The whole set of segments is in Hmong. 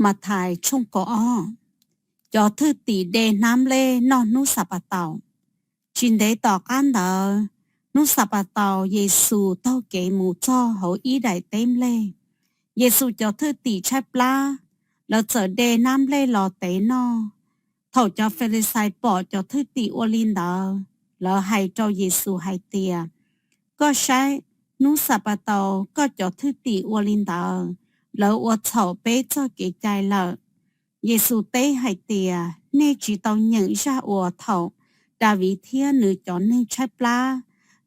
Mathais tshooj kaum ob. Cov thwj tim de hnab nplej noj hnub Xanpataus. Tsis ntev tom qab ntawd, hnub Xanpataus Yexus taug kev mus txog hauv ib daim teb nplej. Yexus cov thwj tim tshaib plab, lawv txawm de hnab nplej los tev noj. Thaum cov Falixais pom cov thwj tim ua li ntawd, lawv hais rau Yexus hais tias, Koj saib, hnub Xanpataus koj cov thwj tim ua li ntawd, lawv ua txhaum peb txoj kev cai lawm. Yexus teb hais tias, Nej tsis tau nyeem zaj uas thaum Daviv thiab nws cov neeg tshaib plab,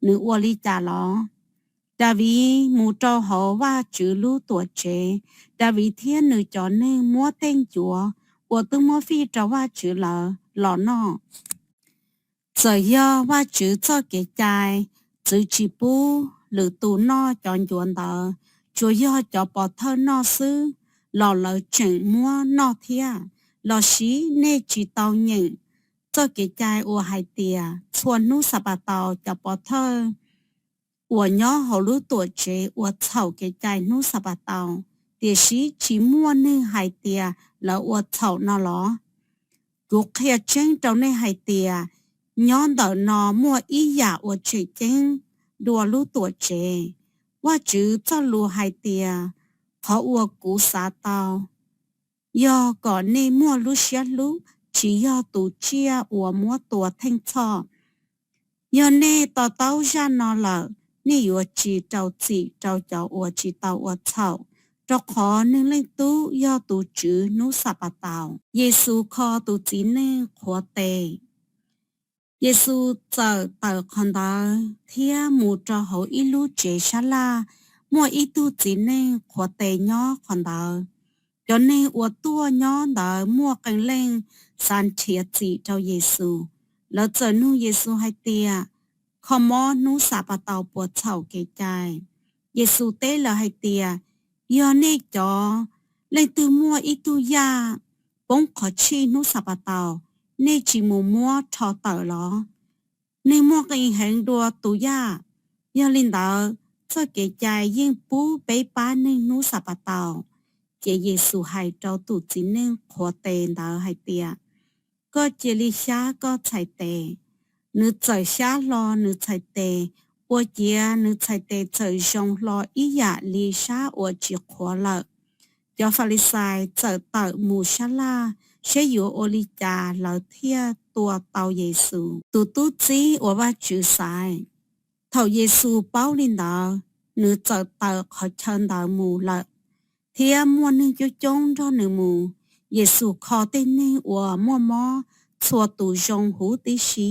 nws ua li cas los? Daviv mus rau hauv Vajtswv lub Tuamtsev, Daviv thiab nws cov neeg muab tej ncuav uas twb muab fij rau Vajtswv lawm los noj. Txawm yog Vajtswv txoj kev cai txwv tsis pub lwm tus noj cov ncuav ntawd, tsuas yog cov pov thawj noj xwb los lawv tseem muab noj thiab. Lossis nej tsis tau nyeem txoj kev cai uas hais tias, Txhua hnub Xanpataus cov pov thawj uas nyob hauv lub Tuamtsev ua txhaum kev cai hnub Xanpataus, tiam sis tsis muaj neeg hais tias lawv ua txhaum no los? Kuv qhia tseeb rau nej hais tias, nyob ntawm no muaj ib yam uas tseem ceeb dua lub Tuamtsev. Vajtswv txoj lus hais tias, Qhov uas kuv xav tau yog kom nej muaj lub siab hlub, tsis yog tus tsiaj uas muab tua theej txhoj. Yog nej to taub zaj no lawm, nej yuav tsis rau txim rau cov uas tsis tau ua txhaum, rau qhov Neeg Leej Tub yog tus tswv hnub Xanpataus. Yexus kho tus txiv neej qhuav tes. Yexus txawm tawm qhov ntawd thiab mus rau hauv ib lub tsev sab laj, muaj ib tug txiv neej qhuav tes nyob qhov ntawd. Cov neeg uas tuaj nyob ntawd muaj qee leej xav nrhiav txim rau Yexus. Lawv txawm nug Yexus hais tias, Kho mob hnub Xanpataus puas txhaum kev cai? Yexus teb lawv hais tias, Yog nej cov leej twg muaj ib tug yaj poob qhov tshij hnub Xanpataus, nej tsis mus muab rho tawm los? Neeg muaj nqis heev dua tus yaj. Yog li ntawd, txoj kev cai yeej pub peb pab neeg hnub Xanpataus. Ces Yexus hais rau tus txiv neej qhuav tes ntawd hais tias, Koj cia li xyab koj txhais tes. Nws txawm xyab hlo nws txhais tes, ua ciav nws txhais tes txawm zoo hlo ib yam li sab uas tsis qhuav lawm. Cov Falixais txawm tawm mus sab laj saib yuav ua li cas lawv thiaj tua tau Yexus, tus tub txib uas Vajtswv xaiv. Thaum Yexus paub li ntawd, nws txawm tawm qhov chaw ntawd mus lawm, thiab muaj neeg coob coob nrog nws mus. Yexus kho tej neeg uas muaj mob txhua tus zoo huv tib si,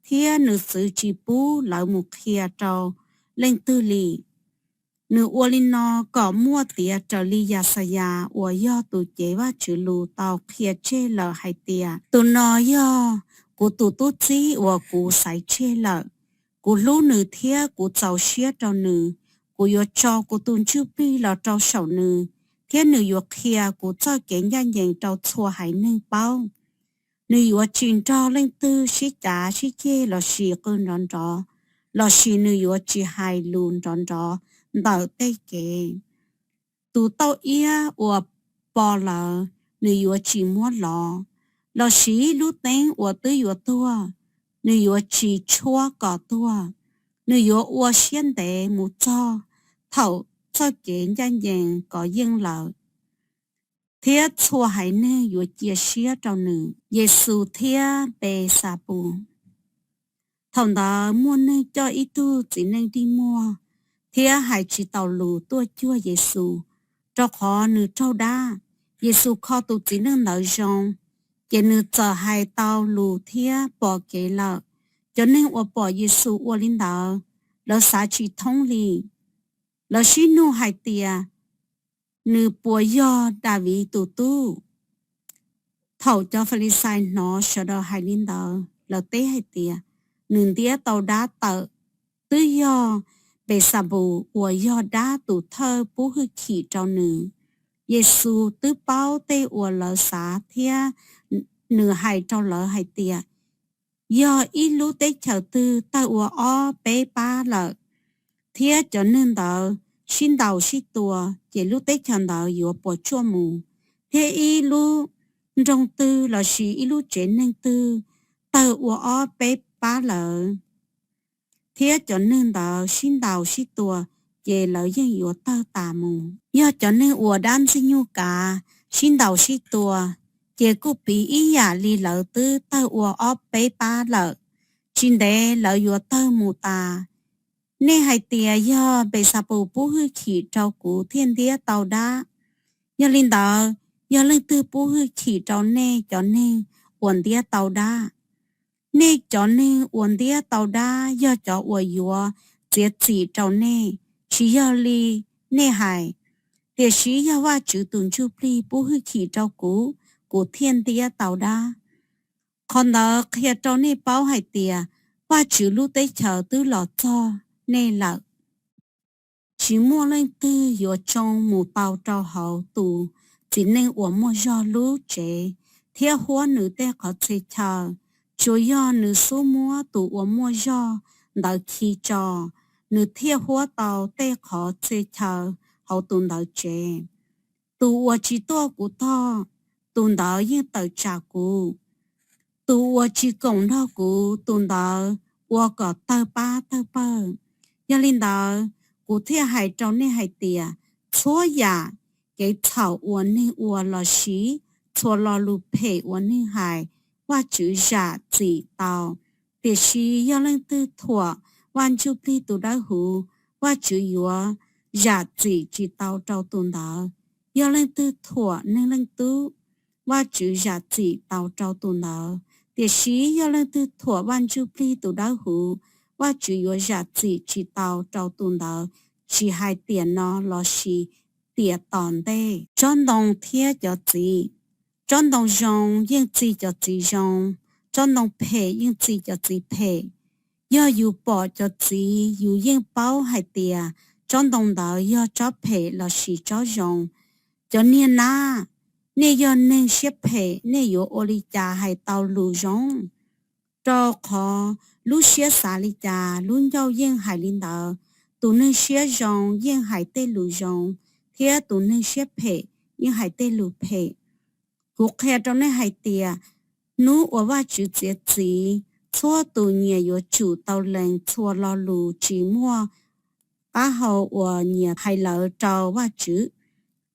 thiab nws txwv tsis pub lawv mus qhia rau leej twg li. Nws ua li no kom muaj tiav raws li Yaxayas uas yog tus cev Vajtswv lus tau qhia tseg lawm hais tias, Tus no yog kuv tus tub txib uas kuv xaiv tseg lawm. Kuv hlub nws thiab kuv txaus siab rau nws. Kuv yuav tso kuv tus ntsuj plig los rau saum nws, thiab nws yuav qhia kuv txoj kev ncaj ncees rau txhua haiv neeg paub. Nws yuav tsis nrog leej twg sib cav sib ceg lossis qw nrov nrov, lossis nws yuav tsis hais lus nrov nrov ntawm tej kev. Tus tauj iab uas po lawm, nws yuav tsis muab lov, lossis lub teeb uas twb yuav tuag, nws yuav tsis tshuab kom tuag. Nws yuav ua siab ntev mus txog thaum txoj kev ncaj ncees kov yeej lawm, thiab txhua haiv neeg yuav cia siab rau nws. Yexus thiab Npexapus. Thaum ntawd muaj neeg coj ib tug txiv neej dig muag thiab hais tsis taus lus tuaj cuag Yexus, rau qhov nws raug dab. Yexus kho tus txiv neej ntawd zoo, ces nws txawm hais tau lus thiab pom kev lawm. Cov neeg uas pom Yexus ua li ntawd, lawv xav tsis thoob li. Lawv sib nug hais tias, Nws puas yog Daviv tus tub? Thaum cov Falixais hnov sawv daws hais li ntawd, lawv teb hais tias, Nws ntiab tau dab tawm, twb yog Npexapus uas yog dab tus thawj pub hwj chim rau nws. Yexus twb paub tej uas lawv xav thiab nws hais rau lawv hais tias, Yog ib lub teb chaws twg tawg ua ob peb pab lawm, thiab cov neeg ntawd sib ntaus sib tua, ces lub teb chaws ntawd yuav puas tsuaj mus. thiab ib lub nroog twg lossis ib lub tsev neeg twg tawg ua ob peb pab lawm, thiab cov neeg ntawd sib ntaus sib tua, ces lawv yeej yuav tawg tas mus. Yog cov neeg uas dab Ntxwg Nyoog kav sib ntaus sib tua, ces kuj piv ib yam li lawv twb tawg ua ob peb pab lawm, tsis ntev lawv yuav tawg mus tas. Nej hais tias yog Npexapus pub hwj chim rau kuv thiaj ntiab tau dab. Yog li ntawd, yog leej twg pub hwj chim rau nej cov neeg uas ntiab tau dab? Nej cov neeg uas ntiab tau dab yog cov uas yuav txiav txim rau nej, tsis yog li nej hais. Tiam sis yog Vajtswv tus Ntsuj Plig pub hwj chim rau kuv, kuv thiaj ntiab tau dab. Qhov ntawd qhia rau nej paub hais tias Vajtswv lub teb chaws twb los txog nej lawm. Tsis muaj leej twg yuav tsoo mus tau rau hauv tus txiv neej uas muaj zog lub tsev thiab huab nws tej qhov txhia chaw. Tsuas yog nws xub muab tus uas muaj zog ntawd khi tso, nws thiaj huab tau tej qhov txhia chaw hauv tus ntawd tsev. Tus uas tsis tuaj kuv tog, tus ntawd yeej tawm tsam kuv. Tus uas tsis koom nrog kuv, tus ntawd ua kom tawg pab tawg pawg. Yog li ntawd, kuv thiaj hais rau nej hais tias, txhua yam kev txhaum uas neeg ua lossis txhua lo lus phem uas neeg hais, Vajtswv zam txim tau. Tiam sis yog leej twg thuam Vaj Ntsuj Plig tus Dawbhuv, Vajtswv yuav zam txim tsis tau rau tus ntawd. Yog leej twg thuam Neeg Leej Tub, Vajtswv zam txim tau rau tus ntawd. Tiam sis yog leej twg thuam Vaj Ntsuj Plig tus Dawbhuv, Vajtswv yuav zam txim tsis tau rau tus ntawd, tsis hais tiam no lossis tiam tom ntej. Tsob ntoo thiab cov txiv. Tsob ntoo zoo yeej txi cov txiv zoo, tsob ntoo phem yeej txi cov txiv phem. Yog yus pom cov txiv, yus yeej paub hais tias tsob ntoo ntawd yog tsob phem lossis tsob zoo. Cov niag nab, nej yog neeg siab phem, nej yuav ua li cas hais tau lus zoo? Rau qhov lub siab xav li cas, lub ncauj yeej hais li ntawd. Tus neeg siab zoo yeej hais tej lus zoo, thiab tus neeg siab phem yeej hais tej lus phem. Kuv qhia rau nej hais tias, hnub uas Vajtswv txiav txim, txhua tus nyias yuav tsum tau lees txhua lo lus tsis muaj qab hau uas nyias hais lawm rau Vajtswv.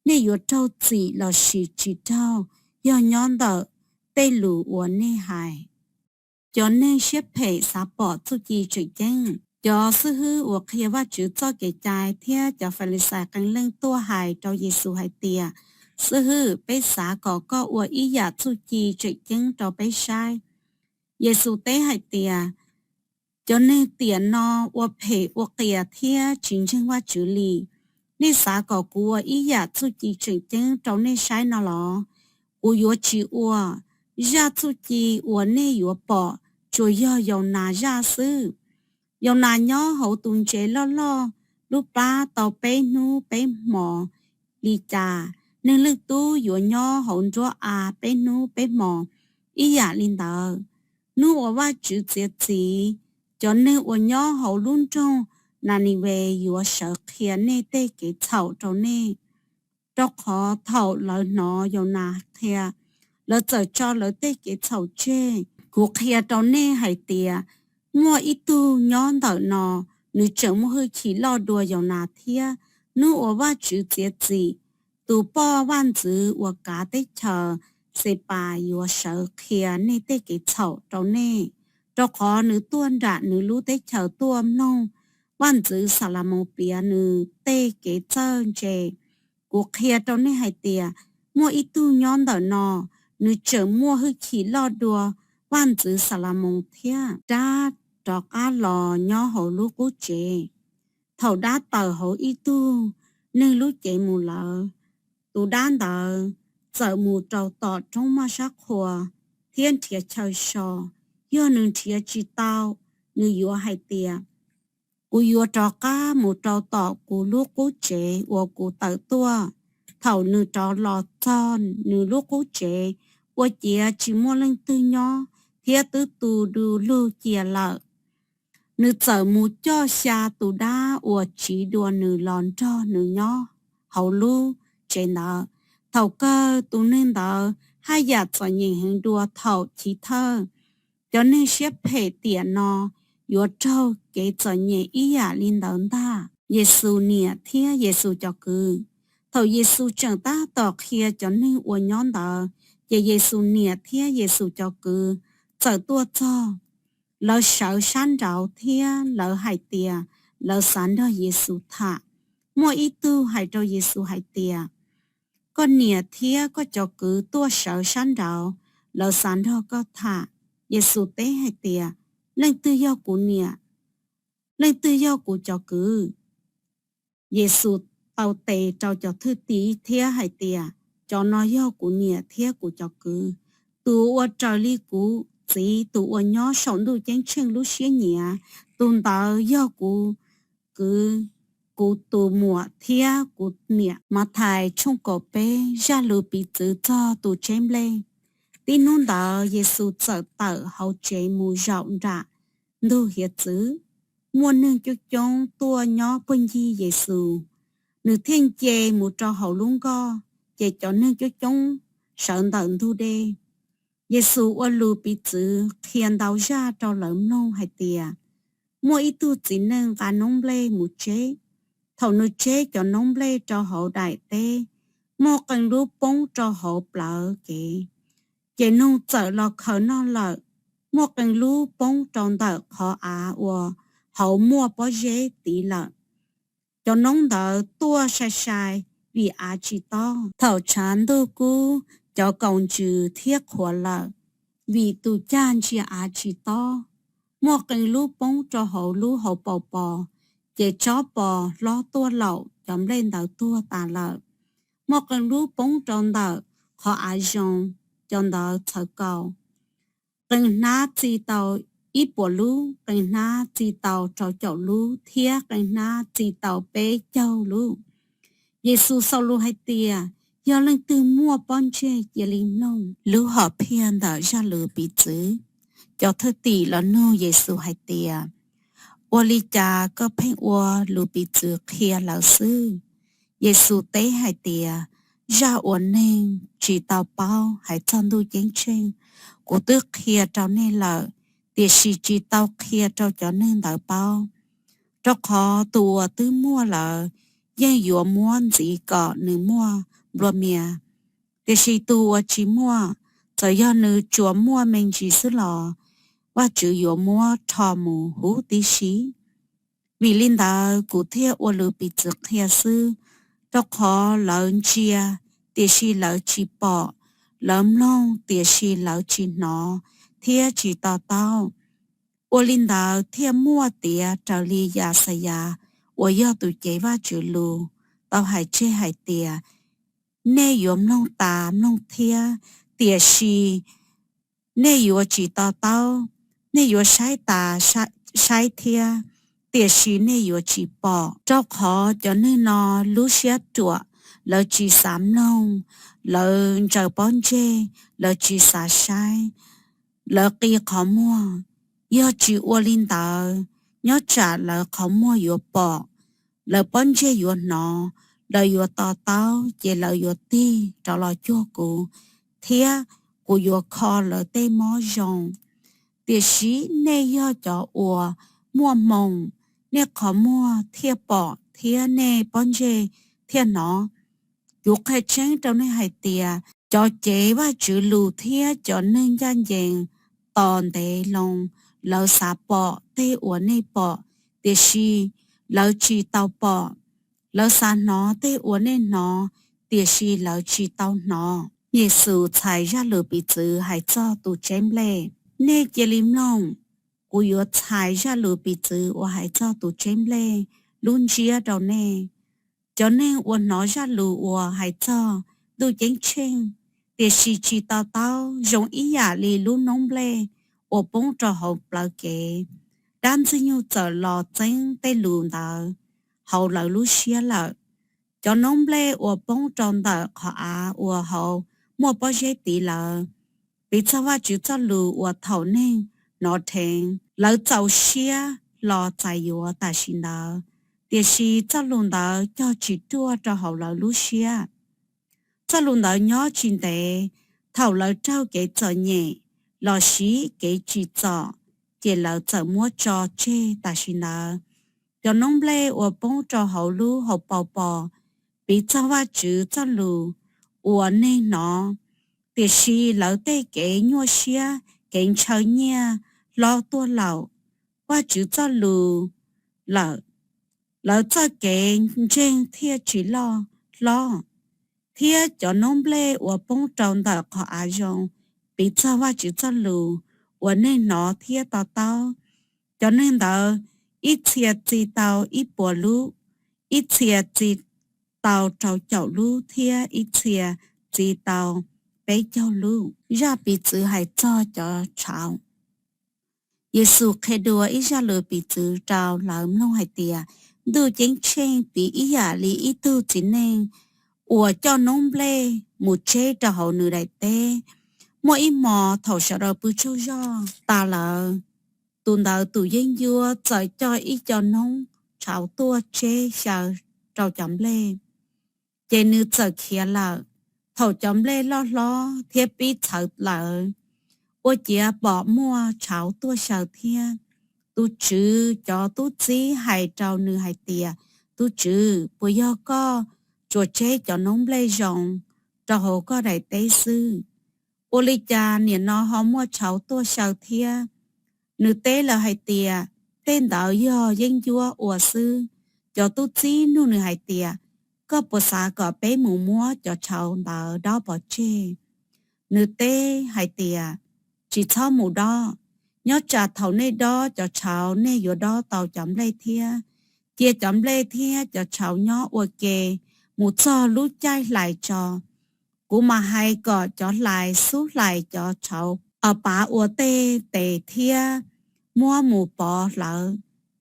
Nej yuav raug txim lossis tsis raug yog nyob ntawm tej lus uas nej hais. Cov neeg siab phem xav pom txuj ci tseem ceeb. Cov xib hwb uas qhia Vajtswv txoj kev cai thiab cov Falixais qee leej tuaj hais rau Yexus hais tias, Xib hwb, peb xav kom koj ua ib yam txuj ci tseem ceeb rau peb saib. Yexus teb hais tias, Cov neeg tiam no ua phem ua qias thiab tsis ntseeg Vajtswv li. Nej xav kom kuv ua ib yam txuj ci tseem ceeb rau nej saib no los? Kuv yuav tsis ua. Zaj txuj ci uas nej yuav pom tsuas yog Yaunas zaj xwb. Yaunas nyob hauv tus ntses loj loj lub plab tau peb hnub peb hmo li cas, Neeg Leej Tub yuav nyob hauv nruab av peb hnub peb hmo ib yam li ntawd. Hnub uas Vajtswv txiav txim, cov neeg uas nyob hauv lub nroog Nanives yuav sawv qhia nej tej kev txhaum rau nej, rau qhov thaum lawv hnov Yaunas qhia, lawv txawm tso lawv tej kev txhaum tseg. Kuv qhia rau nej hais tias, muaj ib tug nyob ntawm no, nws tseem muaj hwj chim loj dua Yaunas thiab. Hnub uas Vajtswv txiav txim, tus poj vaj ntxwv uas kav teb chaws Xepas yuav sawv qhia nej tej kev txhaum rau nej, rau qhov nws tuaj nram nws lub teb chaws tuaj mloog vaj ntxwv Xalamos piav nws tej kev txawj ntse. Kuv qhia rau nej hais tias, muaj ib tug nyob ntawm no, nws tseem muaj hwj chim loj dua vaj ntxwv Xalamos thiab. Dab rov qab los nyob hauv lub qub tsev. Thaum dab tawm hauv ib tug neeg lub cev mus lawm, tus dab ntawd txawm mus rau tom roob moj sab qhua thiab nrhiav chaw so. Yog nws nrhiav tsis tau, nws yuav hais tias, kuv yuav rov qab mus rau tom kuv lub qub tsev uas kuv tawm tuaj. Thaum nws rov los txog nws lub qub tsev, ua ciav tsis muaj leej twg nyob thiab twb tu du lug cia lawm. Nws txawm mus coj xya tus dab uas tsiv dua nws los nrog nws nyob hauv lub tsev ntawd. Thaum kawg tus neeg ntawd haj yam txom nyem heev dua thaum chiv thawj. Cov neeg siab phem tiam no yuav raug kev txom nyem ib yam li ntawd ntag. Yexus niam thiab Yexus cov kwv. Thaum Yexus tseem tab tom qhia cov neeg uas nyob ntawd, ces Yexus niam thiab Yexus cov kwv txawm tuaj txog. Lawv sawv sab nraud thiab lawv hais tias lawv xav nrog Yexus tham. Muaj ib tug hais rau Yexus hais tias, Koj niam thiab koj cov kwv tuaj sawv sab nraud, lawv xav nrog koj tham. Yexus teb hais tias, Leej twg yog kuv niam? Leej twg yog kuv cov kwv? Yexus tau tes rau cov thwj tim thiab hais tias, Cov no yog kuv niam thiab kuv cov kwv. Tus uas raws li kuv Txiv, tus uas nyob saum ntuj ceeb tsheej lub siab nyiam, tus ntawd yog kuv kwv, kuv tus muam thiab kuv niam. Mathais tshooj kaum peb. Zaj lus piv txwv txog tus tseb nplej. Tib hnub ntawd Yexus txawm tawm hauv tsev mus zaum nram ntug hiav txwv. Muaj neeg coob coob tuaj nyob puag ncig Yexus, nws thiaj nce mus rau hauv lub nkoj, ces cov neeg coob coob sawv ntawm ntug dej. Yexus ua lus piv txwv qhia ntau zaj rau lawv mloog hais tias, Muaj ib tug txiv neej nqa noob nplej mus tseb. Thaum nws tseb cov noob nplej rau hauv daim teb, muaj qee lub poob rau hauv plawv kev, ces noog txawm los khaws noj lawm. Muaj qee lub poob rau ntawm qhov av uas hauv muaj pob zeb tiv lawm. Cov noob ntawd tuaj sai sai vim av tsis tob. Thaum tshav ntuj kub, cov kaus ntsis thiab qhuav lawm, vim tus cag ntsia av tsis tob. Muaj qee lub poob rau hauv lub hauv paus pos, ces tsob pos hlob tuaj laum cov nplej ntawd tuag tas lawm. Muaj qee lub poob rau ntawm qhov av zoo, cov ntawd txhawv kaus. Qee hnab txi tau ib puas lub, qee hnab txi tau rau caum lub, thiab qee hnab txi tau peb caug lub. Yexus xaus lus hais tias, Yog leej twg muaj pob ntseg cia li mloog. Lub hom phiaj ntawm zaj lus piv txwv. Cov thwj tim los nug Yexus hais tias, Ua li cas koj pheej ua lus piv txwv qhia lawv xwb? Yexus teb hais tias, Zaj uas neeg tsis tau paub hais txog ntuj ceeb tsheej, kuv twb qhia rau nej lawm, tiam sis tsis tau qhia rau cov neeg ntawd paub. Rau qhov tus uas twb muaj lawm yeej yuav muab ntxiv kom nws muaj nplua mias, tiam sis tus uas tsis muaj, txawm yog nws tsuas muaj me ntsis xwb los Vajtswv yuav muab rho mus huv tib si. Vim li ntawd kuv thiaj ua lus piv txwv qhia xwb, rau qhov lawv ntsia, tiam sis lawv tsis pom, lawv mloog, tiam sis lawv tsis hnov thiab tsis to taub. Ua li ntawd thiaj muaj tiav raws li Yaxayas uas yog tus cev Vajtswv lus tau hais tseg hais tias, Nej yuav mloog tas mloog thiab, tiam sis nej yuav tsis to taub; nej yuav saib tas saib thiab, tiam sis nej yuav tsis pom. Rau qhov cov neeg no lub siab ruam, lawv tsis xav mloog, lawv ntsaws pob ntseg, lawv tsis xav saib, lawv qi qhov muag. Yog tsis ua li ntawd, nyob tsam lawv qhov muag yuav pom, lawv pob ntseg yuav hnov, lawv yuav to taub, ces lawv yuav tig rov los cuag kuv, thiab kuv yuav kho lawv tej mob zoo. Tiam sis nej yog cov uas muaj hmoo, nej qhov muag thiaj pom thiab nej pob ntseg thiaj hnov. Kuv qhia tseeb rau nej hais tias, cov cev Vajtswv lus thiab cov neeg ncaj ncees tos ntev loo, lawv xav pom tej uas nej pom, tiam sis lawv tsis tau pom; lawv xav hnov tej uas nej hnov, tiam sis lawv tsis tau hnov. Yexus txhais zaj lus piv txwv hais txog tus tseb nplej. Nej cia li mloog, kuv yuav txhais zaj lus piv txwv uas hais txog tus tseb nplej lub ntsiab rau nej. Cov neeg uas hnov zaj lus uas hais txog ntuj ceeb tsheej, tiam sis tsis to taub, zoo ib yam li lub noob nplej uas poob rau hauv plawv kev. Dab Ntxwg Nyoog txawm los txeeb tej lus ntawd hauv lawv lub siab lawm. Cov noob nplej uas poob rau ntawm qhov av uas hauv muaj pob zeb tiv lawm, piv txog Vajtswv txoj lus uas thaum neeg hnov dheev, lawv txaus siab hlo txais yuav tam sim ntawd, tiam sis txoj lus ntawd cog tsis ruaj rau hauv lawv lub siab. Txoj lus ntawd nyob tsis ntev, thaum lawv raug kev txom nyem los sis kev tsim txom, ces lawv txawm muab tso tseg tam sim ntawd. Cov noob nplej uas poob rau hauv lub hauv paus pos piv txog Vajtswv txoj lus uas neeg hnov, tiam sis lawv tej kev nyuaj siab, kev ntshaw nyiaj hlob tuaj laum Vajtswv txoj lus lawm, lawv txoj kev ntseeg thiaj tsis loj hlob. Thiab cov noob nplej uas poob rau ntawm qhov av zoo piv txog Vajtswv txoj lus uas neeg hnov thiab to taub. Cov neeg ntawd ib txhia txi tau ib puas lub, ib txhia txi tau rau caum lub thiab ib txhia txi tau peb caug lub. Zaj piv txwv hais txog cov tshauv. Yexus qhia dua ib zaj lus piv txwv rau lawv mloog hais tias, Ntuj Ceeb Tsheej piv ib yam li ib tug txiv neej uas coj noob nplej mus tseb rau hauv nws daim teb. Muaj ib hmo thaum sawv daws pw tsaug zog tas lawm, tus ntawd tus yeeb ncuab txawm coj ib co noob tshauv tuaj tseb xyaw rau cov nplej, ces nws txawm khiav lawm. Thaum cov nplej loj hlob thiab pib txhawv lawm, ua ciav pom muaj tshauv tuaj xyaw thiab. Tus tswv cov tub txib hais rau nws hais tias, Tus tswv, puas yog koj tsuas tseb cov noob nplej zoo rau hauv koj daim teb xwb? Ua li cas nim no ho muaj tshauv tuaj xyaw thiab? Nws teb lawv hais tias, Tej ntawd yog yeeb ncuab ua xwb. Cov tub txib nug nws hais tias, Koj puas xav kom peb mus muab cov tshauv ntawd dob pov tseg? Nws teb hais tias, Tsis txhob mus dob. Nyob tsam thaum nej dob cov tshauv nej yuav dob tau cov nplej thiab. Cia cov nplej thiab cov tshauv nyob ua ke mus txog lub caij hlais tso. Kuv mam hais kom cov hlais xub hlais cov tshauv pav ua tej tes thiab muab mus pov hlawv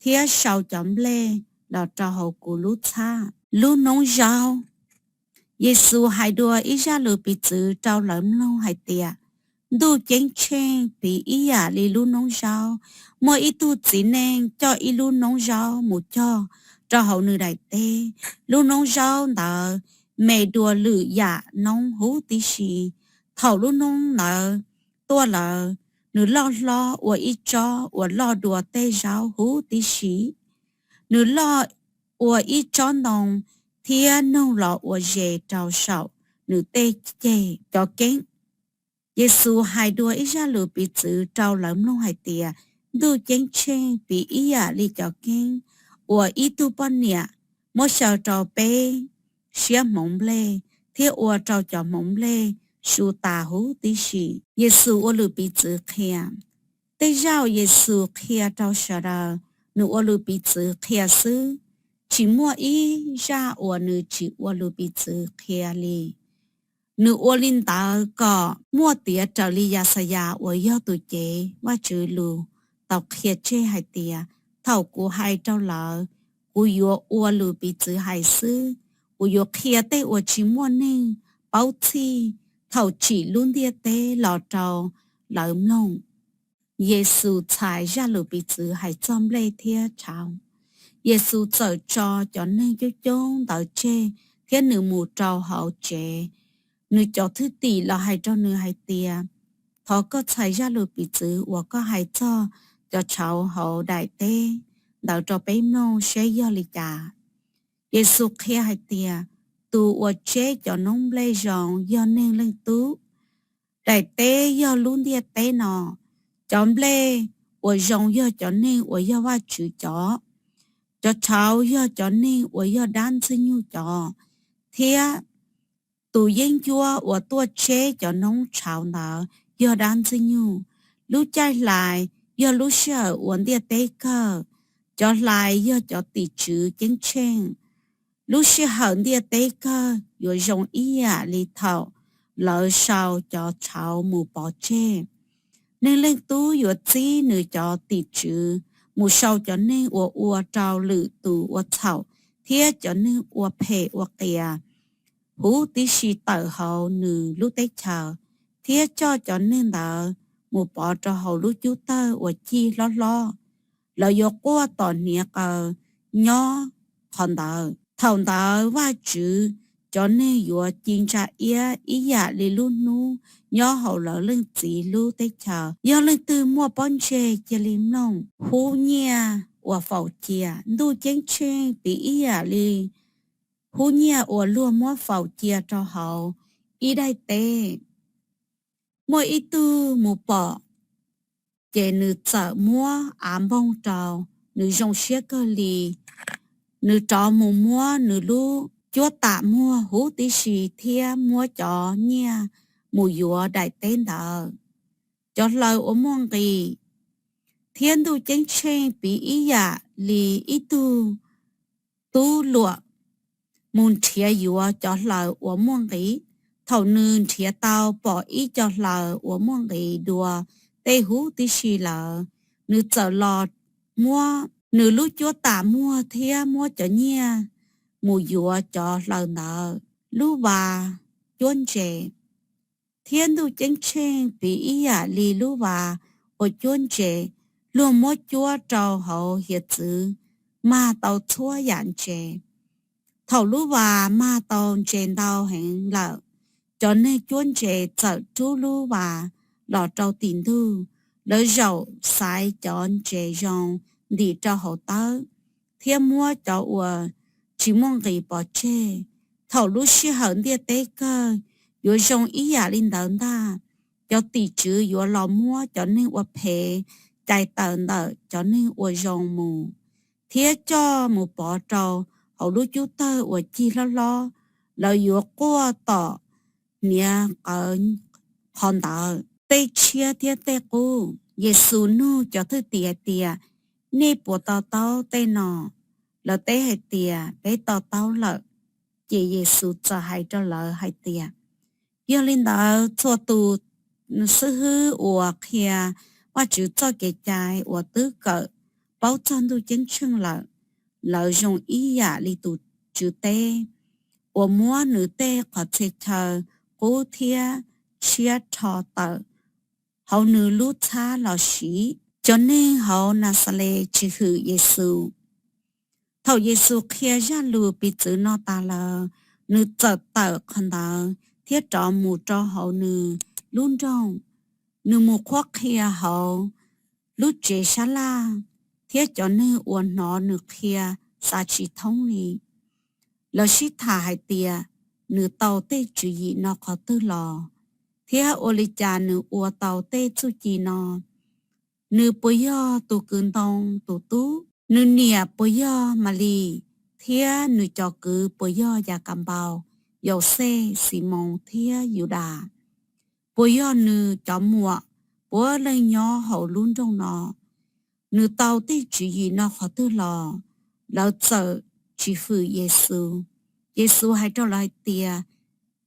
thiab sau cov nplej los rau hauv kuv lub txhab. Lub noob zaub. Yexus hais dua ib zaj lus piv txwv rau lawv mloog hais tias, Ntuj Ceeb Tsheej piv ib yam li lub noob zaub. Muaj ib tug txiv neej coj ib lub noob zaub mus cog rau hauv nws daim teb. Lub noob zaub ntawd me dua lwm yam noob huv tib si. Thaum lub noob ntawd tuaj lawm, nws loj hlob ua ib tsob uas loj dua tej zaub huv tib si. Nws loj ua ib tsob ntoo thiab noog los ua zes rau saum nws tej ceg cov keeb. Yexus hais dua ib zaj lus piv txwv rau lawv mloog hais tias, Ntuj Ceeb Tsheej piv ib yam li cov keeb uas ib tug poj niam muab xyaw rau peb siab hmoov nplej, thiab ua rau cov hmoov nplej su tas huv tib si. Yexus ua lus piv txwv qhia. Tej zaum Yexus qhia rau sawv daws, nws ua lus piv txwv qhia xwb, tsis muaj ib zaj uas nws tsis ua lus piv txwv qhia li. Nws ua li ntawd kom muaj tiav raws li Yaxayas uas yog tus cev Vajtswv lus tau qhia tseg hais tias, Thaum kuv hais rau lawv, kuv yuav ua lus piv txwv hais xwb, kuv yuav qhia tej uas tsis muaj neeg paub txhij thaum tsim lub ntiaj teb los rau lawv mloog. Yexus txhais zaj lus piv txwv hais txog nplej thiab tshauv. Yexus txawm tso cov neeg coob coob ntawd tseg thiab nws mus rau hauv tsev. Nws cov thwj tim los hais rau nws hais tias, Thov koj txhais zaj lus piv txwv uas koj hais txog cov tshauv hauv daim teb ntawd rau peb mloog seb yog li cas. Yexus qhia hais tias, Tus uas tseb cov noob nplej zoo yog Neeg Leej Tub. Daim teb yog lub ntiaj teb no. Cov nplej uas zoo yog cov neeg uas yog Vajtswv cov. Cov tshauv yog cov neeg uas yog dab Ntxwg Nyoog cov, thiab tus yeeb ncuab uas tuaj tseb cov noob tshauv ntawd yog dab Ntxwg Nyoog. Lub caij hlais yog lub sij hawm uas ntiaj teb kawg. Cov hlais yog cov tim tswv ceeb tsheej. Lub sij hawm ntiaj teb kawg yuav zoo ib yam li thaum lawv sau cov tshauv mus pov tseg. Neeg Leej Tub yuav txib nws cov tim tswv mus sau cov neeg uas ua rau lwm tus ua txhaum thiab cov neeg ua phem ua qias huv tib si tawm hauv nws lub teb chaws, thiab coj cov neeg ntawd mus pov rau hauv lub cub tawg uas cig hlob hlob. Lawv yuav quaj tom hniav qaws nyob qhov ntawd. Thaum ntawd Vajtswv cov neeg yuav ci ntsa iab ib yam li lub hnub nyob hauv lawv leej txiv lub teb chaws. Yog leej twg muaj pob ntseg, cia li mloog. Hub nyiaj uas faus cia. Ntuj Ceeb Tsheej piv ib yam li hub nyiaj uas luag muab faus cia rau hauv ib daim teb. Muaj ib tug mus pom, ces nws txawm muab av npoog rau, nws zoo siab kawg li. Nws rov mus muab nws lub cuab tam muag huv tib si thiab muab cov nyiaj mus yuav daim teb ntawd. Cov hlaws uas muaj nqis. Thiab Ntuj Ceeb Tsheej piv ib yam li ib tug tub luam mus nrhiav yuav cov hlaws uas muaj nqis. Thaum nws nrhiav tau pom ib co hlaws uas muaj nqis dua tej huv tib si lawm, nws txawm los muab nws lub cuab tam muag thiab muab cov nyiaj mus yuav cov hlaws ntawd. Lub vas cuab ntses. Thiab Ntuj Ceeb Tsheej piv ib yam li lub vas uas cuab ntses. Luag muab cuab rau hauv hiav txwv, mag tau txhua yam ntses. Thaum lub vas mag tau ntses ntau heev lawm, cov neeg cuab ntses txawm rub lub vas los rau tim ntug. Lawv zaum xaiv cov ntses zoo ntim rau hauv tawb, thiab muab cov uas tsis muaj nqis pov tseg. Thaum lub sij hawm ntiaj teb kawg yuav zoo ib yam li ntawd ntag. Cov tim tswv yuav los muab cov neeg ua phem cais tawm ntawm cov neeg ua zoo mus, thiab coj mus pov rau hauv lub cub tawg uas cig hlob hlob. Lawv yuav quaj tom hniav qawv qhov ntawd. Tej tshiab thiab tej qub. Yexus nug cov thwj tim hais tias, Nej puas to taub tej no? Lawv teb hais tias, Peb to taub lawm. Ces Yexus txawm hais rau lawv hais tias, Yog li ntawd, txhua tus xib hwb uas qhia Vajtswv txoj kev cai uas twb kawm paub txog Ntuj Ceeb Tsheej lawm, lawv zoo ib yam li tus tswv teb uas muab nws tej qhov txhia chaw qub thiab tshiab rho tawm hauv nws lub txhab los siv. Cov neeg hauv Naxales tsis hwm Yexus. Thaum Yexus qhia zaj lus piv txwv no tas lawm, nws txawm tawm qhov ntawd thiab rov mus rau hauv nws lub nroog. Nws mus qhuab qhia hauv lub tsev sab laj, thiab cov neeg uas hnov nws qhia xav tsis thoob li. Lawv sib tham hais tias, Nws tau tej tswv yim no qhov twg los? Thiab ua li cas nws ua tau tej txuj ci no? Nws puas yog tus kwv Ntoo tus tub? Nws niam puas yog Malis? Thiab nws cov kwv puas yog Yakanpaus, Yauxej, Ximoos thiab Yudas? Puas yog nws cov muam puav leej nyob hauv lub nroog no? Nws tau tej tswv yim no qhov twg los? Lawv txawm tsis hwm Yexus. Yexus hais rau lawv hais tias,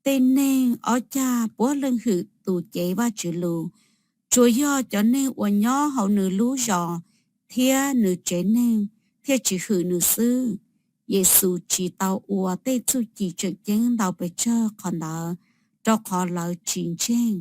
Tej neeg ob cag puav leej hwm tus cev Vajtswv lus, tsuas yog cov neeg uas nyob hauv nws lub zos thiab nws tsev neeg thiaj tsis hwm nws xwb. Yexus tsis tau ua tej txuj ci tseem ceeb ntau pes tsawg qhov ntawd, rau qhov lawv tsis ntseeg.